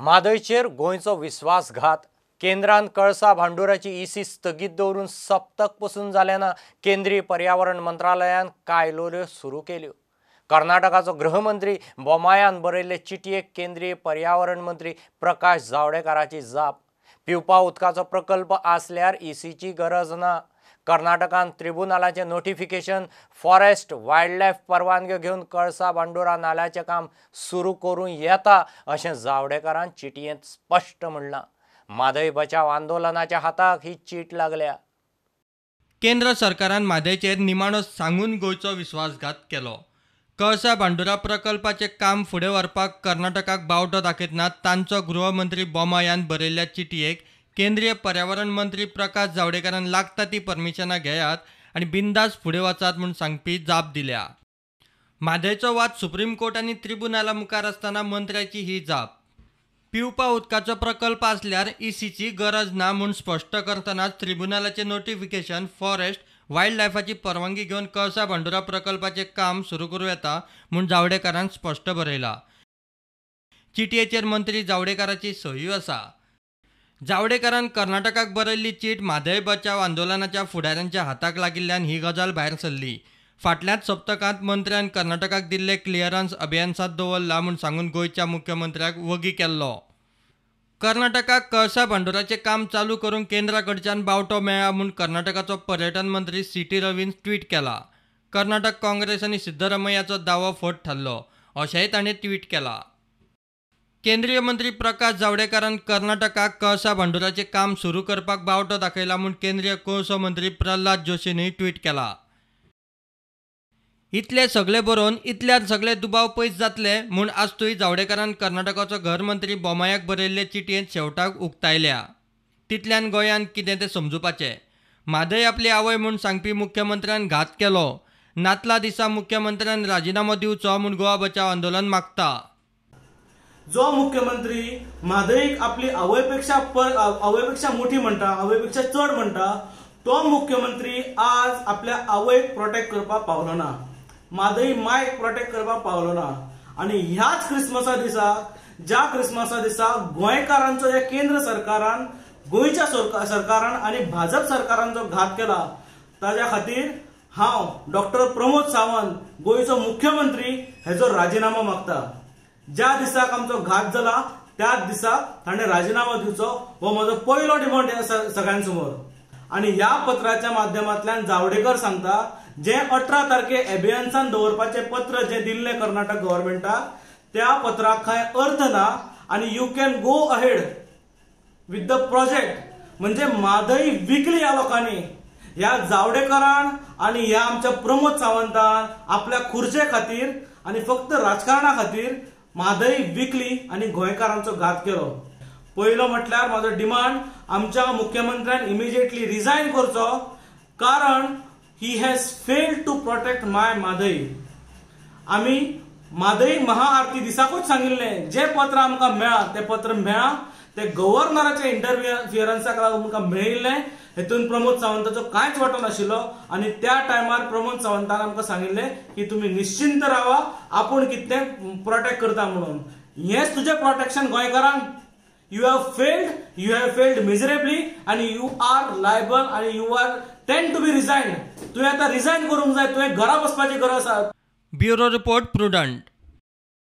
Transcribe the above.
म्हादयचेर गोंयचो विस्वासघात. केंद्रान कळसा भांडुराची ईसी स्थगीत दवरून सप्तक पसून जालें ना. केंद्रीय पर्यावरण मंत्रालयान कायलोऱ्यो सुरू केल्यो. कर्नाटकाचो गृहमंत्री बोमायान बरयल्ले चिटयेक केंद्रीय पर्यावरण मंत्री प्रकाश जावडेकराची जाप. पिवपा उदकाचो प्रकल्प आसल्यार ईसीची गरज ना. कर्नाटकान त्रिबुनालाचें नोटिफिकेशन, फॉरेस्ट वायल्ड लायफ परवानग्यो घेवन कळसा भांडुरा नाल्याचें काम सुरू करूं येता अशें जावडेकरान चिटयेंत स्पश्ट म्हणलां. म्हादय बचाव आंदोलनाच्या हाताक ही चीट लागल्या. केंद्र सरकारान म्हादयचेर निमाणो सांगून गोंयचो विस्वासघात केलो. कळसा भांडुरा प्रकल्पाचें काम फुडें व्हरपाक कर्नाटकाक बावटो दाखयतना तांचो गृहमंत्री बोमायान बरयल्ल्या चिटयेक केंद्रीय पर्यावरण मंत्री प्रकाश जावडेकरान लागता ती परमिशनां घेयात आनी बिंदास फुडें वचात म्हूण सांगपी जाप दिल्या. म्हादयचो वाद सुप्रीम कोर्ट आनी त्रिबुनाला मुखार आसतना मंत्र्याची ही जाप. पिवपा उदकाचो प्रकल्प आसल्यार ईसीची गरज ना म्हूण स्पश्ट करतनाच त्रिबुनालाचें नोटिफिकेशन, फॉरेस्ट वायल्ड लायफाची परवानगी घेवन कळसा भांडुरा प्रकल्पाचें काम सुरू करूं येता म्हूण जावडेकरान स्पश्ट बरयलां. चिटयेचेर मंत्री जावडेकराची सयूय आसा. जावडेकरान कर्नाटकाक बरयल्ली चीट म्हादय बचाव आंदोलनाच्या फुडाऱ्यांच्या हाताक लागिल्ल्यान ही गजाल भायर सरली. फाटल्याच सप्तकांत मंत्र्यान कर्नाटकाक दिल्ले क्लियरन्स अभियन्सांत दवरला म्हूण सांगून गोंयच्या मुख्यमंत्र्याक वगी केल्लो. कर्नाटकाक कळसा भांडुराचें काम चालू करूंक केंद्रा कडच्यान बावटो मेळ्ळा म्हूण कर्नाटकाचो पर्यटन मंत्री सी.टी. रवीन ट्वीट केला. कर्नाटक काँग्रेस आनी सिद्धरमय्याचो दावो फट थारलो अशेंय ताणें ट्वीट केला. केंद्रीय मंत्री प्रकाश जावडेकरान कर्नाटकाक कळसा भांडुराचें काम सुरू करपाक बावटो दाखयला म्हूण केंद्रीय कोळसो मंत्री प्रल्हाद जोशीनूय ट्वीट केला. इतले सगळे बरोवन इतल्यार सगळे दुबाव पयस जातले म्हूण आजतूय जावडेकरान कर्नाटकाचो घरमंत्री बोमायाक बरयल्ले चिटयेंत शेवटाक उक्तायल्या. तितल्यान गोंयांत कितें तें समजुपाचें. म्हादय आपली आवय म्हूण सांगपी मुख्यमंत्र्यान घात केलो. नातला दिसा मुख्यमंत्र्यान राजिनामो दिवचो म्हूण गोवा बचाव आंदोलन मागता. जो मुख्यमंत्री म्हादयक आपली आवयपेक्षा मोठी म्हणटा, आवयपेक्षा चड म्हणटा, तो मुख्यमंत्री आज आपल्या आवयक प्रोटेक्ट करपाक पावलो ना, म्हादय मायक प्रोटेक्ट करपाक पावलो ना. आनी ह्याच क्रिसमसा दिसा, ज्या क्रिसमसा दिसा गोंयकारांचो ह्या केंद्र सरकारान, गोंयच्या सरकारान आनी भाजप सरकारान जो घात केला ताज्या खातीर हांव डॉक्टर प्रमोद सावंत गोंयचो मुख्यमंत्री हेजो राजिनामो मागता. ज्या दिसाक आमचो घात जाला त्याच दिसा ताणें राजिनामो दिवचो हो म्हजो पयलो डिमांड सगळ्यां समोर. आनी ह्या पत्राच्या माध्यमांतल्यान जावडेकर सांगता जे 18 तारखे एबियन्सान दवरपाचें पत्र जें दिल्लें कर्नाटक गव्हर्मेंटाक त्या पत्राक कांय अर्थ ना आनी you can go ahead with the project. म्हणजे म्हादय विकली ह्या लोकांनी, ह्या जावडेकरान आनी ह्या आमच्या प्रमोद सावंतान आपल्या खुर्चे खातीर आनी फक्त राजकारणा खातीर म्हादय विकली आनी गोंयकारांचो घात केलो. पयलो म्हटल्यार म्हाजो डिमांड आमच्या मुख्यमंत्र्यान इमिजिएटली रिजायन करचो, कारण he has failed to protect my Mhadei. आमी म्हादय महाआरती दिसाकूच सांगिल्लें जें पत्र आमकां मेळ्ळां तें पत्र मेळ्ळां, तें गव्हर्नराच्या इंटरफियरन्साक लागून आमकां मेळिल्लें, हेतून प्रमोद सावंताचो कांयच वांटो नाशिल्लो. आनी त्या टायमार प्रमोद सावंतान आमकां सांगिल्लें की तुमी निश्चिंत रावा, आपूण कितें प्रोटेक्ट करता म्हणून. हेंच तुजें प्रोटेक्शन गोंयकारांक. You have failed, you have failed miserably आनी you are liable आनी you are tend to be resigned. तुवें आतां रिजायन करूंक जाय, तुवें घरा बसपाची गरज आसा. Bureau report, Prudent.